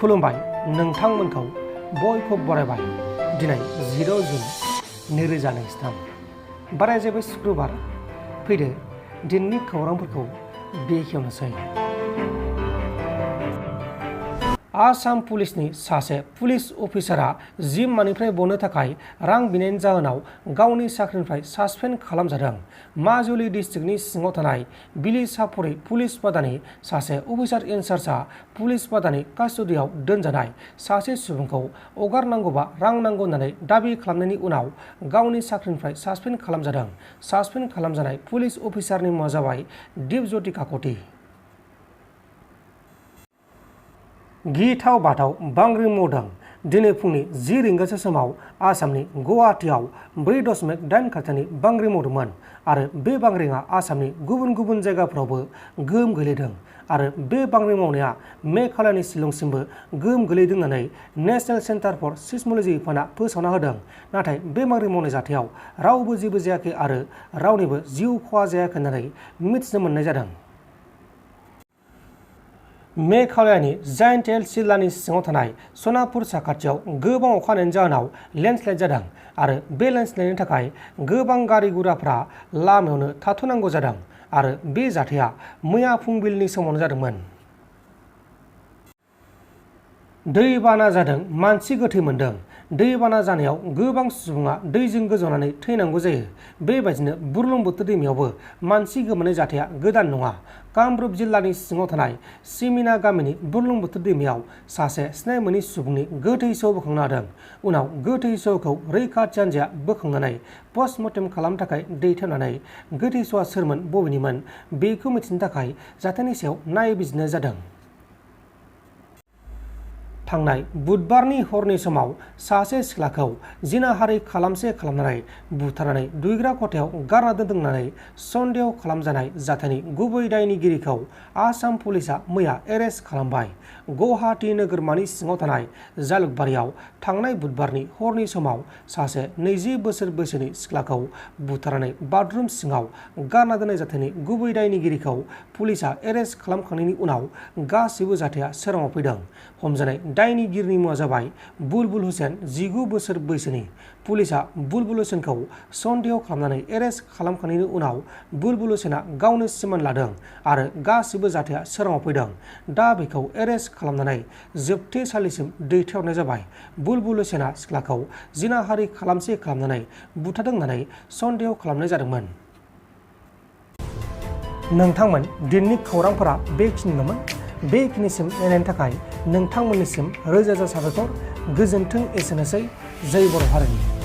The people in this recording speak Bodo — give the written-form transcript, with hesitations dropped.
खुलुमबाय नोंथांमोनखौ बयखौ बरायबाय दिनै 10 जुन 2023 बाराय जेबो शुक्रबार फैदो दिननि खौरांफोरखौ बेखेवनोसै। आसाम पुलिसनि सासे पुलिस अफिसारा जिम मानिफ्राय बनो थाखाय रां बिनायनि जाहोनाव गावनि साख्रिनिफ्राय सासपेन्ड खालामजादों। माजुलि डिस्ट्रिक्टनि सिङाव थानाय बिलिसापुरि पुलिस बादानि सासे अफिसार इनचार्जआ पुलिस बादानि कास्टडियाव दोनजानाय सासे सुबुंखौ हगारनांगौबा रां नांगौ होननानै दाबि खालामनायनि उनाव गावनि साख्रिनिफ्राय सासपेन्ड खालामजादों। सासपेन्ड खालामजानाय पुलिस अफिसारनि मुङा जाबाय दिपज्योति काकति। गिथाव बाथाव बांग्रिं मावदों। दिनै फुंनि 10 रिंगासो समाव आसामनि गुवाहाटीआव 4.8 खाथिनि बांग्रिं मावदोंमोन आरो बे बांग्रिंआ आसामनि गुबुन गुबुन जायगाफोरावबो गोहोम गोलैदों आरो बे बांग्रिं मावनाया मेघालयनि शिलंसिमबो गोहोम गोलैदों होननानै नेशनेल सेन्टार फर सिस्मोलजि फना फोसावना होदों। नाथाय बे बांग्रिं मावनाय जाथायाव रावबो जेबो जायाखै आरो रावनिबो जिउ खहा जायाखै होननानै मिथिनो मोननाय जादों। मेघालयनि जायन्टियाल जिल्लानि सिङाव थानाय सनापुर साखाथियाव गोबां अखा हानायनि जाहोनाव लेन्डस्लाइड जादों आरो बे लेन्डस्लाइडनि थाखाय गोबां गारि गुराफोरा लामायावनो थाथ'नांगौ जादों आरो बे जाथाया मैया फुंबिलिनि समावनो जादोंमोन। दैबाना जादों, मानसि गोथै मोनदों। दैबाना जानायाव गोबां सुबुङा दैजों गोजावनानै थैनांगौ जायो। बेबायदिनो बुरलुंबुथुर दैमायावबो मानसि गोमानाय जाथाया गोदान नङा। कामरुप जिल्लानि सिङाव थानाय सिमिना गामिनि बुरलुंबुथुर दैमायाव सासे सिनाय मोनै सुबुंनि गोथै सह बोखांनो हादों। उनाव गोथै सहखौ रैखाथि हान्जाया बोखांनानै पस्टमर्टेम खालामनो थाखाय दैथायनानै गोथै सहआ सोरमोन, बबेनिमोन बेखौ मिथिनो थाखाय जाथायनि सायाव नायबिजिरनाय जादों। थांनाय बुधबारनि हरनि समाव सासे सिख्लाखौ जिनाहारि खालामनानै बुथारनानै दुगैग्रा खथायाव गारना दोनदों होननानै सन्देह खालामजानाय जाथायनि गुबै दायनिगिरिखौ आसाम पुलिसआ मैया एरेस्ट खालामबाय। गुवाहाटी नोगोरमानि सिङाव थानाय जालुकबारियाव थांनाय बुधबारनि हरनि समाव सासे 20 बोसोर बैसोनि सिख्लाखौ बुथारनानै बाथरुम सिङाव गारना दोननाय जाथायनि गुबै दायनिगिरिखौ पुलिसआ एरेस्ट खालामखांनायनि उनाव गासिबो जाथाया सोराङाव फैदों। हमजानाय दायनिगिरिनि मुङा जाबाय बुलबुल हुसेन, 19 बोसोर बैसोनि। पुलिसआ बुलबुल हुसेनखौ सन्देह खालामनानै एरेस्ट खालामखांनायनि उनाव बुलबुल हुसेना गावनो सिमान लादों आरो गासिबो जाथाया सोराङाव फैदों। दा बेखौ एरेस्ट खालामनानै जोबथेसालिसिम दैथायहरनाय जाबाय। बुलबुल हुसेना सिख्लाखौ जिनाहारि खालामनानै बुथारदों होननानै सन्देह खालामनाय जादोंमोन। नोंथांमोन दिननि खौरांफोरा बेखिनिल'मोन। बेखिनिसिम नायनायनि थाखाय नोंथांमोननिसिम रोजा रोजा साबायखर। गोजोन्थों। एसेनोसै। जै बर' हारिनि।